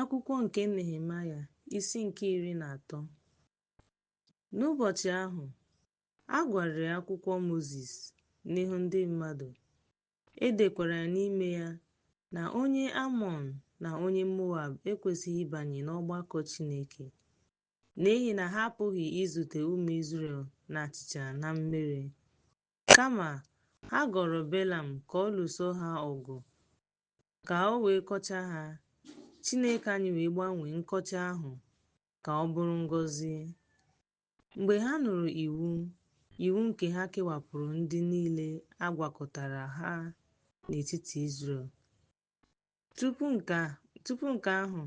Akwụkwọ nke Nehemaya, isi nke 13. N'ụbọchị ahụ, a gụgharịrị akwụkwọ Mozis n'ihu ndị mmadụ, e dekwara n'ime ya na onye Amọn na onye Moab ekwesịghị ịbanye n'ọgbakọ Chineke, n'ihi na ha apụghị izute ụmụ Izrel na achịcha na mmiri. Kama ha goro Belam ka ọ lụso ha ọgụ, ka o wee kọchaa ha, Chineke anyị wee gbanwee nkọcha ahụ ka ọ bụrụ ngọzi. Mgbe ha nụrụ iwu, iwu nke ha kewapụrụ ndị niile a gwakọtara ha n'etiti Izrel. Tupu nke ahụ,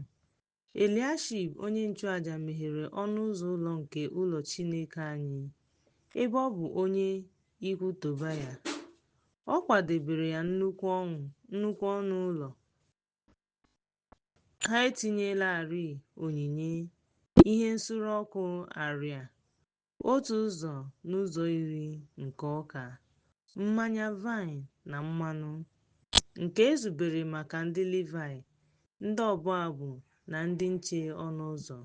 Eliashib onye nchụaja meghere ọnụ ụzọ ụlọ nke ụlọ Chineke anyị, ebe ọ bụ onye ikwu Tobaya. Ọ kwadebere ya nnukwu ọnụ ụlọ. Ha etinyelarị onyinye ihe nsure ọkụ arịa, otu ụzọ n'ụzọ iri nke ọka, mmanya vaịn na mmanụ, nke e zubere maka ndị Livayị, ndị ọbụ abụ na ndị nche ọnụ ụzọ,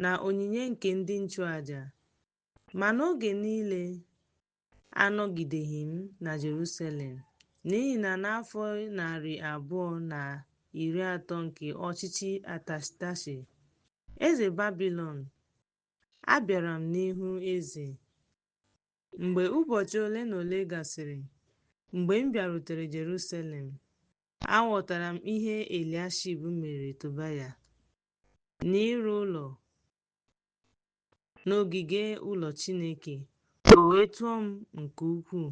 na onyinye nke ndị nchụaja. Ma n'oge niile anọgideghị m na Jerusalem, n'ihi na n'afọ 230 nke ọchịchị Atasasi, eze Babilọn, abịara m n'ihu eze. Mgbe ụbọchị ole na ole gasịrị, mgbe m bịarutere Jerusalem, aghọtara m ihe Eliashib mere Tobaya n'ịrụ ụlọ n'ogige ụlọ Chineke, o wee tụọ m nke ukwuu.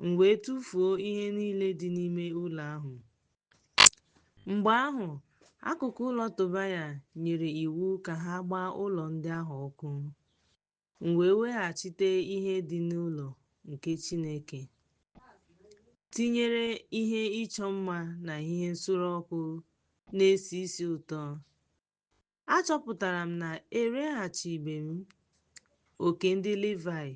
M wee tụfuo ihe niile dị n'ime ụlọ ahụ. Mgbe ahụ, akụkụ ụlọ Tobaya nyere iwu ka ha gbaa ụlọ ndị ahụ ọkụ. M wee weghachite ihe dị n'ụlọ nke Chineke, tinyere ihe ịchọ mma na ihe nsure ọkụ na-esi isi ụtọ. Achọpụtara m na ereghachibeghị m oke ndị Livayị,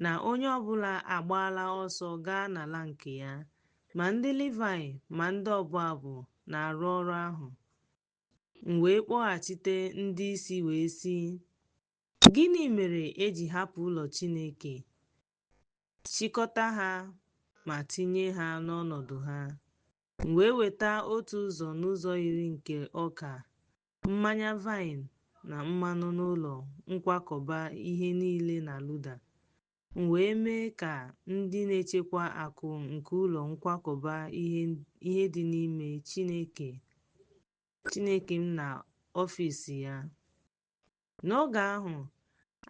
na onye ọbụla agbaala ọsọ gaa n'ala nke ya, ma ndị Livayị ma ndị ọbụ abụ na-arụ ọrụ ahụ. M wee kpọghachite ndị isi wee sị, Gịnị mere e ji hapụ ụlọ Chineke? Chịkọta ha ma tinye ha n'ọnọdụ ha. M wee weta otu ụzọ n'ụzọ iri nke ọka, mmanya vaịn na mmanụ n'ụlọ nkwakọba ihe niile na Luda. M wee mee ka ndị na-echekwa akụ nke ụlọ nkwakọba ihe dị n'ime Chineke m na ọfịs ya. N'oge ahụ,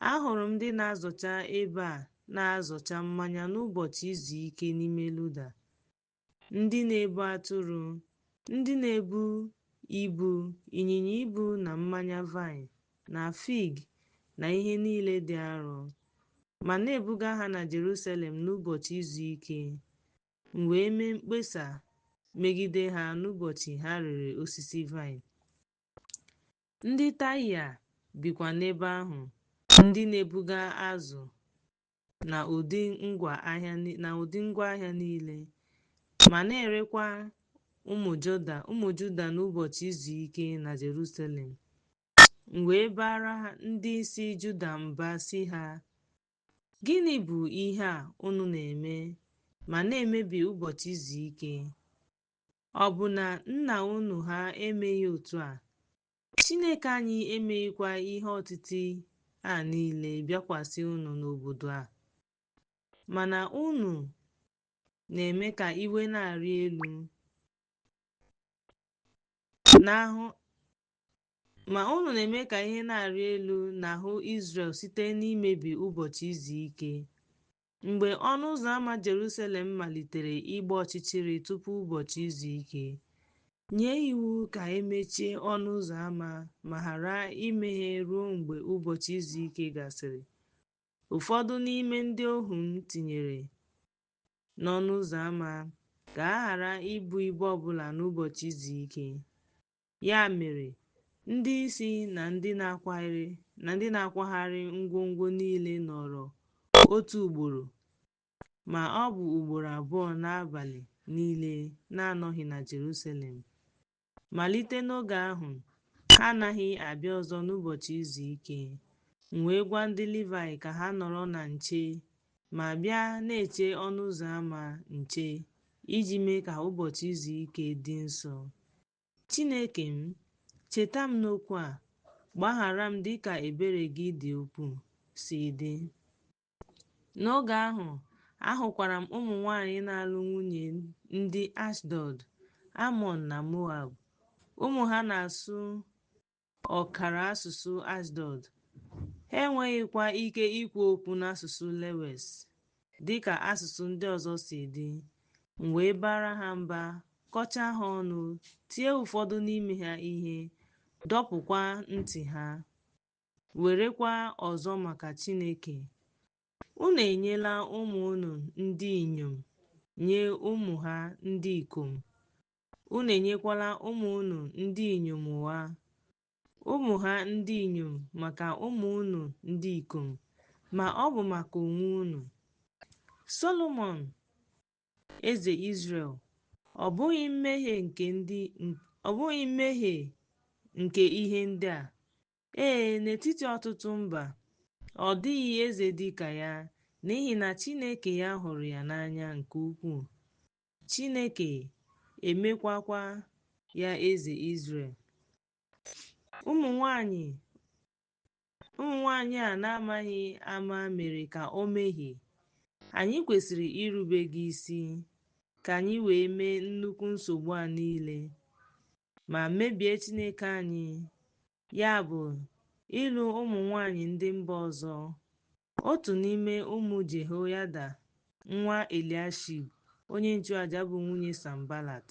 ahụrụ m ndị na-azọcha ebe a na-azọcha mmanya n'ụbọchị izu ike n'ime Luda, ndị na-ebu atụrụ, ndị na-ebu ibu ịnyịnya ibu na mmanya vaịn na fig na ihe niile dị arọ, ma na-ebuga ha na Jerusalem n'ụbọchị izu ike. M wee mee mkpesa megide ha n'ụbọchị ha rere osisi vaịn. Ndị Taịa bikwa n'ebe ahụ, ndị na-ebuga azụ na ụdị ngwa ahịa niile, ma na-erekwa ụmụ Juda n'ụbọchị izu ike na Jerusalem. M wee baara ndị isi Juda mba sị ha, Gịnị bụ ihe a unu na-eme ma na-emebi ụbọchị izu ike? Ọ bụ na nna unu ha emeghị otu a? Chineke anyị emeghịkwa ihe otiti a niile bịakwasị unu n'obodo a. Mana unu na-eme ka iwe na-arị elu n'ahụ ma unu na-eme ka ihe na-arị elu n'ahụ Izrel site n'imebi ụbọchị izu ike. Mgbe ọnụ ụzọ ama Jerusalem malitere ịgba ọchịchịrị tupu ụbọchị izu ike, nye iwu ka e mechie ọnụ ụzọ ama ma ghara imeghe ruo mgbe ụbọchị izu ike gasịrị. Ụfọdụ n'ime ndị ohu m tinyere n'ọnụ ụzọ ama ka a ghara ibu ibu ọbụla n'ụbọchị izu ike. Ya mere, ndị isi na ndị na-akwagharị ngwongwo niile nọrọ otu ugboro ma ọ bụ ugboro abụọ n'abalị niile na-anọghị na Jerusalem. Malite n'oge ahụ, ha anaghị abịa ọzọ n'ụbọchị izu ike. M wee gwa ndị Livaị ka ha nọrọ na nche ma bịa na-eche ọnụ ụzọ ámá nche iji mee ka ụbọchị izu ike dị nsọ. Chineke m, cheta m n'okwu a, gbaghara m dịka ebere gị dị ukwuu si dị. N'oge ahụ, ahụkwara m ụmụ nwanyị na-alụ nwunye ndị Ashdọd, Amọn na Moab. Ụmụ ha na-asụ ọkara asụsụ Ashdọd, ha enweghịkwa ike ikwu okwu n'asụsụ Lewes dịka asụsụ ndị ọzọ si dị. M wee baara ha mba, kọchaa ha ọnụ, tie ụfọdụ n'ime ha ihe, dọpụkwa ntị ha. Werekwa ọzọ maka Chineke. Unu enyela ụmụ unu ndị inyom nye ụmụ ha ndị ikom. Unu enyekwala ụmụ unu ndị inyom ụgha, ụmụ ha ndị inyom maka ụmụ unu ndị ikom, ma ọ bụ maka onwe unu. Solomọn, eze Izrel, ọ bụghị mmehie nke ihe ndị a? Ee, n'etiti ọtụtụ mba, ọ dịghị eze dị ka ya, n'ihi na Chineke ya hụrụ ya n'anya nke ukwuu. Chineke emekwakwa ya eze Izrel. Ụmụ nwanyị a na-amaghị ama mere ka o mehie. Anyị kwesịrị irube gị isi, ka anyị wee mee nnukwu nsogbu a niile, ma mebie Chineke anyị, ya bụ ịlụ ụmụ nwanyị ndị mba ọzọ. Otu n'ime ụmụ Jehoyada nwa Eliashib onye nchụaja bụ nwunye Sanbalat,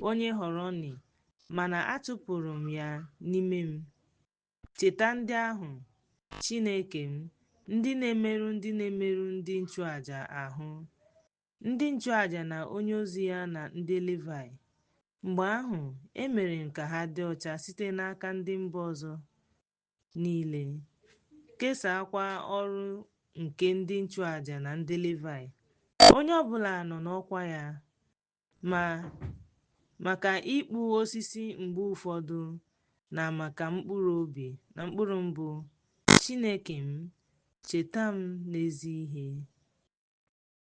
onye Horoni, mana achụpụrụ m ya n'ime m. Cheta ndị ahụ, Chineke m, ndị na-emerụ ndị na-emerụ ndị nchụaja ahụ, ndị nchụaja na onyeozi ya na ndị Livaị. Mgbe ahụ, emere m ka ha dị ọcha site n'aka ndị mba ọzọ niile, kesaakwa ọrụ nke ndị nchụaja na ndị Livaị, onye ọbụla nọ n'ọkwa ya, ma maka ịkpụ osisi mgbe ụfọdụ na maka mkpụrụ mbụ. Chineke m, cheta m n'ezi ihe.